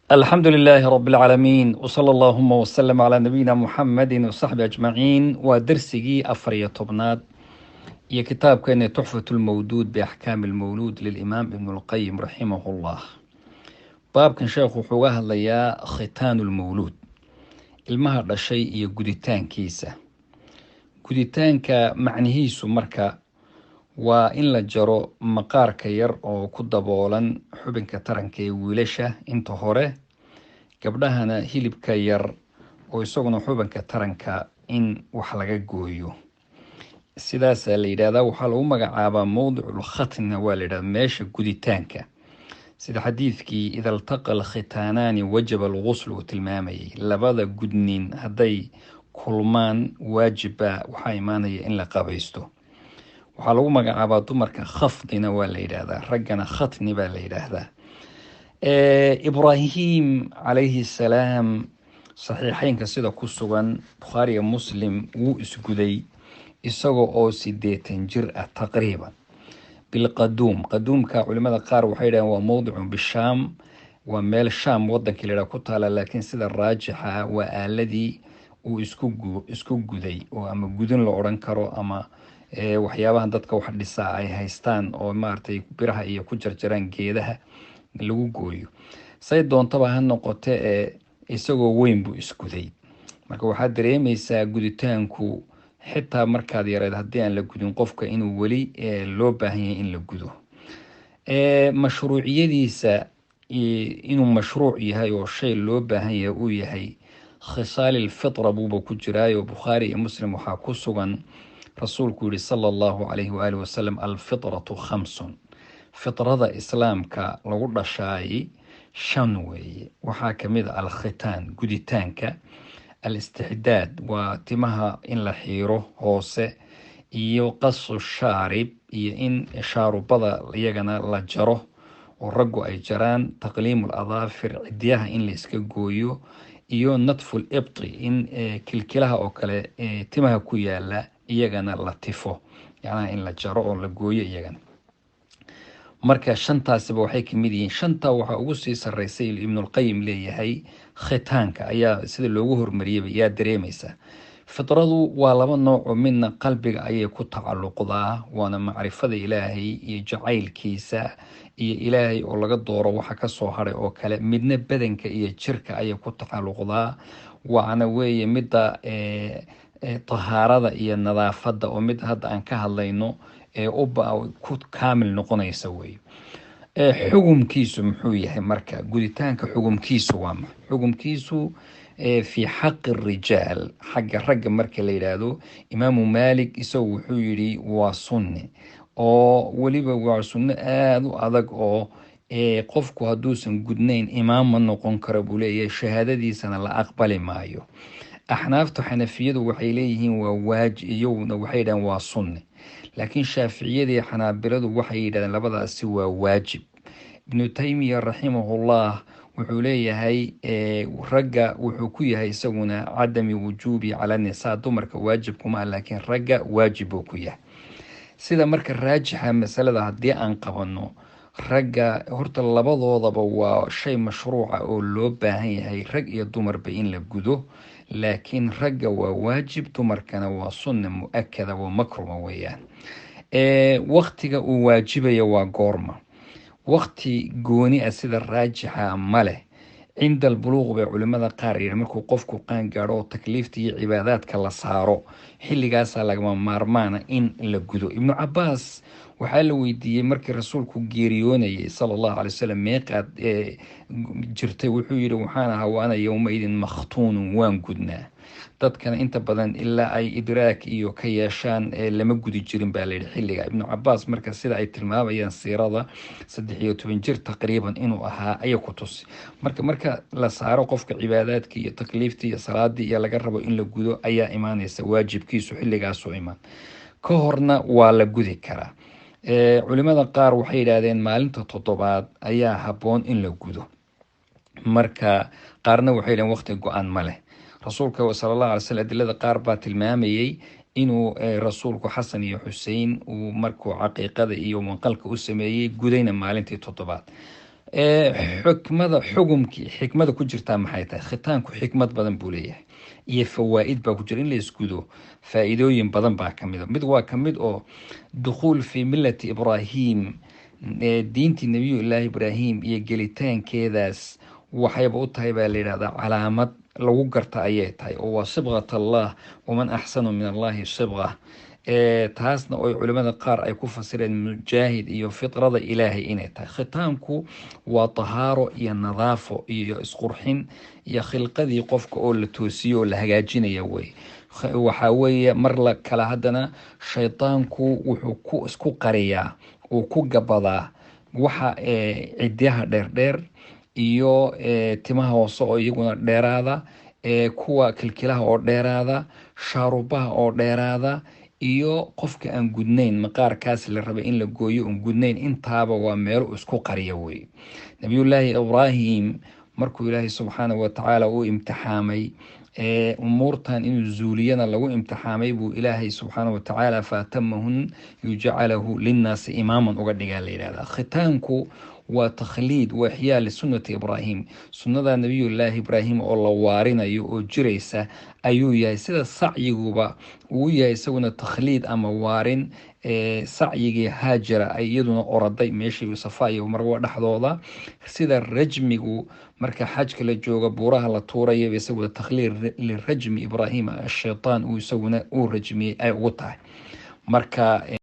Alxamdu lilaahi rabi alcaalamiin, wsala allahuma wasalam calaa nabiyina Muxamedi wasaxbi ajmaciin. Waa dersigii 14aad iyo kitaabkeena Tuxfat lmawduud biaxkaami lmawluud lilimaam Ibn Lqayim raximah llah. Baabkan sheekhu wuxuu uga hadlayaa khitaanu lmawluud, ilmaha dhashay iyo guditaankiisa. Guditaanka macnihiisu marka waa in la jaro maqaarka yar oo ku daboolan xubinka taranka ee wiilasha inta hore, gabdhahana hilibka yar oo isaguna xubinka taranka in wax laga gooyo, sidaasaa la yidhahdaa. Waxaa lagu magacaabaa mowdiculkhatnina waa la yidhahda, meesha guditaanka, sida xadiidkii "ida altaqa alkhitaanaani wajaba algusl" uu tilmaamayay. Labada gudnin hadday kulmaan, waajibba waxaa imaanaya in la qabaysto. Waxaa lagu magacaabaa dumarka khafdina waa la yidhaahdaa, raggana khatni baa la yidhaahdaa. Ibraahim calayhi salaam, saxiixeynka sida ku sugan, Bukhaariga, Muslim, wuu isguday isagoo oo 80 jir ah taqriiban bilqaduum. Qaduumka culimada qaar waxay yidhahdeen waa mowdicun bishaam, waa meel Shaam wadankii la yidhaha ku taala, laakiin sida raajixa waa aaladii uu isku guday oo ama gudin la odhan karo ama waxyaabahan dadka wax dhisaa ay haystaan oo maaragtay biraha iyo ku jarjaraan geedaha lagu gooyo. Say doontaba ha noqote, ee isagoo weyn buu isguday. Marka waxaad dareemeysaa guditaanku xitaa markaad yareed haddii aan la gudin qofka inuu weli loo baahan yahay in la gudo. Mashruuciyadiisa, inuu mashruuc yahay oo shay loo baahan yahay uu yahay, khisaalilfitra buuba ku jiraayo. Bukhaari iyo Muslim waxaa ku sugan rasuulku yihi sala Allahu calayhi waaalih wasalam: "Alfitratu khamsun", fitrada islaamka lagu dhashaay shan weeye. Waxaa kamid a alkhitaan, guditaanka, alistixdaad, waa timaha in la xiiro hoose, iyo qasu shaarib, iyo in shaarubada iyagana la jaro oo raggu ay jaraan, taqliimu ladaafir, cidiyaha in la iska gooyo, iyo natfu libti, in kilkilaha oo kale timaha ku yaala iyagana la tifo, yacnaha in la jaro oo la gooyo iyagana. Marka shantaasiba waxay kamid yihiin shanta. Waxaa ugu sii sareysay, Ibnulqayim leeyahay, khitaanka ayaa sida loogu hormariyayba yaa dareemaysa. Fitradu waa laba nooco: midna qalbiga ayay ku tacalluqdaa, waana macrifada Ilaahay iyo jacaylkiisa iyo Ilaahay oo laga dooro waxa kasoo haray oo kale. Midna badanka iyo jirka ayay ku tacalluqdaa, waana weeye midda tahaarada iyo nadaafadda, oo mid hadda aan ka hadlayno ee ku kaamil noqonaysa wey. Xugumkiisu muxuu yahay marka? Guditaanka xugumkiisu waa ma xugumkiisu fi xaqi rijaal, xagga ragga marka la yidhaahdo, Imaamu Maalik isagu wuxuu yidhi waa sunne, oo weliba waa sunno aada u adag, oo qofku hadduusan gudnayn imaam ma noqon karo buu leeyahay, shahaadadiisana la aqbali maayo. Axnaaftu, Xanafiyadu waxay leeyihiin waa waajib, iyaguna waxay yidhahdeen waa sunne, laakiin Shaaficiyadii Xanaabiladu waxay yidhahdeen labadaasi waa waajib. Ibnu Taymiya raximahullah wuxuu leeyahay ragga wuxuu ku yahay isaguna cadami wujuubi cala nisaa, dumarka waajib kuma ah, laakiin ragga waajib buu ku yahay. Sida marka raajixa masalada haddii aan qabano, ragga horta labadoodaba waa shay mashruuca oo loo baahan yahay, rag iyo dumarba in la gudo, laakiin ragga waa waajib, dumarkana waa sunna mu-akada waa makruma weeyaan. Waktiga uu waajibaya waa goorma? Wakti gooni ah sida raajixa ma leh. Cinda albuluuq bay culimada qaar yidhi, markuu qofku qaan gaadho oo takliifta iyo cibaadaadka la saaro, xilligaasaa lagama maarmaana in la gudo. Ibnu Cabaas waxaa la weydiiyey markii rasuulku geeriyoonayay sala Allahu alay wasalam meeqaad jirtay? Wuxuu yihi: "Waxaan ahaa waana yowmaidin makhtuunun, waan gudnaa." Dadkana inta badan ilaa ay idraak iyo ka yeeshaan lama gudi jirin baa layidhi xilliga Ibnu Cabaas. Marka sida ay tilmaamayaan siirada, 13 jir taqriiban inuu ahaa aya ku tusi. Marka la saaro qofka cibaadaadkii iyo takliiftii iyo salaadii iyo laga rabo in la gudo ayaa imaanaysa waajibkiisu, xilligaasu imaan. Ka horna waa la gudi karaa. Culimada qaar waxay yidhaahdeen maalinta toddobaad ayaa habboon in la gudo. Marka qaarna waxay yidhahdeen waqti go-an ma leh. Rasuulka sala Allah alay slam, adilada qaar baa tilmaamayay inuu rasuulku Xasan iyo Xusein uu markuu caqiiqada iyo wanqalka u sameeyey gudayna maalintii toddobaad. Xikmada xugumkii xikmada ku jirtaa maxay tahay? Khitaanku xikmad badan buu leeyahay iyo fawaa'id baa ku jira. In la isgudo faa'iidooyin badan baa kamid a. Mid waa kamid oo dukhuul fii millati Ibraahim, diintii Nabiyullaahi Ibraahim iyo gelitaankeedaas waxayba u tahay baa la yidhahdaa calaamad lagu garta ayay tahay, oo waa sibqat Allah, waman axsanu min Allahi sibqa. Taasna oy culimada qaar ay ku fasireen Mujaahid iyo fitrada Ilaahay inay tahay. Khitaanku waa tahaaro iyo nadaafo iyo isqurxin iyo khilqadii qofka oo la toosiyo oo la hagaajinaya wey. Waxaa weeye mar la kale haddana shaydaanku wuxuu ku isku qariyaa, uu ku gabadaa waxa cidyaha dheerdheer iyo timaha hoose oo iyaguna dheeraada, kuwa kilkilaha oo dheeraada, shaarubaha oo dheeraada, iyo qofka aan gudnayn, maqaarkaas la rabay in la gooyo oon gudnayn. Intaaba waa meelo isku qariya wey. Nabiyullaahi Ibraahim markuu Ilaahay subxaanahu watacaala uu imtixaamay umuurtan inuu zuuliyana lagu imtixaamay buu Ilaahay subxaanahu watacaala faatamahun yujacalahu linnaasi imaaman uga dhigaa la yidhahdaa. Khitaanku waa takhliid, waa ixyaa lisunnati Ibraahim, sunnada Nabiyullaahi Ibraahim oo la waarinayo oo jiraysa ayuu yahay, sida sacyiguba uu yahay isaguna takhliid ama waarin sacyigii Haajara ay iyaduna oraday meeshii Safa iyo Marwa dhexdooda, sida rajmigu marka xajka la jooga buuraha la tuuraya isaguna takhliid lirajmi Ibraahim ashaytaan uu isaguna uu rajmiyey ay ugu tahay marka.